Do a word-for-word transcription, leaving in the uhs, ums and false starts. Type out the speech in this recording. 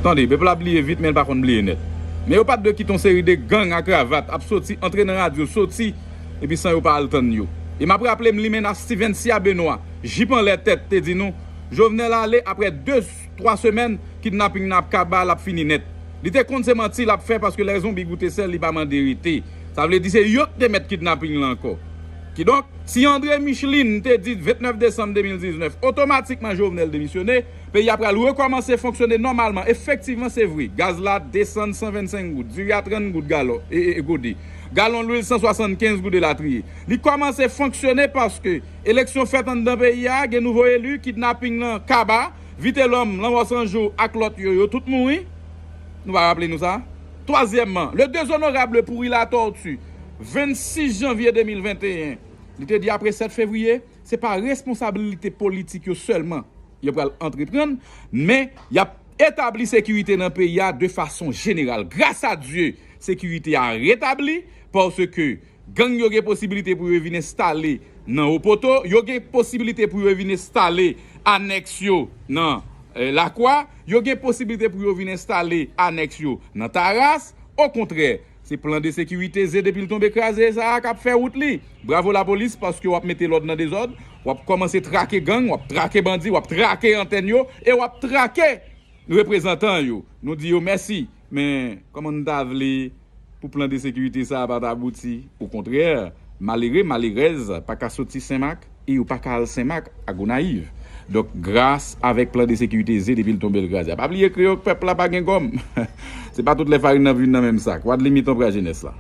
Tande, pèp la bliye vit, men l pa konn bliye nèt. Men yo pa t dwe kite yon seri de gang a kravat ap soti, antre nan radyo, soti, epi san yo pa al tann yo. E m ap raple m limena Stevencia Benoît, jip anlè tèt, te di nou, Jovenel ale, apre de, twa semèn, kidnaping nan ap kaba, l ap fini nèt. Li te konn se manti l ap fè paske lè zonbi goute sèl, li pa mande rete. Sa vle di se yo k te mèt kidnaping lan ankò. Kidonk, si André Micheline te di vennèf desanm de mil diznèf, otomatikman Jovenel demisyone, peyi a pral rekòmanse fonksyone nòmalman. Efektivman, se vre, gaz la desann san vennsenk goud, diri a trant goud galon, e, e, e gode. Galon lwil san swasannkenz goud elatriye. Li kòmanse fonksyone paske eleksyon fèt anndan peyi a, gen nouvo eli, kidnaping lan kaba, Vitelhomme, Lanmò San Jou ak lòt yo, yo tout mouri. Nou pa raple nou sa? Twazyèmman, le dezonorable Pourri Latortue, vennsis janvye de mil venteyen, li te di apre sèt fevriye, se pa responsabilite politik yo sèlman yo pral antreprann, men y ap etabli sekirite nan peyi a de fason jeneral. Gras a Dye, sekirite a retabli, paske gang yo gen posibilite pou yo vin enstale nan Opoto, yo gen posibilite pou yo vin enstale anèks yo nan, eh, Lakwa, yo gen posibilite pou yo vin enstale anèks yo nan Taras. Okontrè, se plan de sekirite ze depi l tonbe kraze sa a k ap fè wout li. Bravo lapolis, paske w ap mete lòd nan dezòd, w ap kòmanse trake gang, w ap trake bandi, w ap trake antèn yo, e w ap trake reprezantan yo. Nou di yo mèsi, men kòman n ta vle pou plan de sekirite sa a pa t abouti? Okontrè, malere, malerèz pa ka soti Senmak e yo pa ka al Senmak a Gonayiv. Donk, gras avèk plan de sekirite ze depi l tonbe l kraze a. Pa bliye kreyòl pèp la pa gen gòm. Se pa tout lè farin nan vin nan menm sak. Wadley Miton pral jenès la.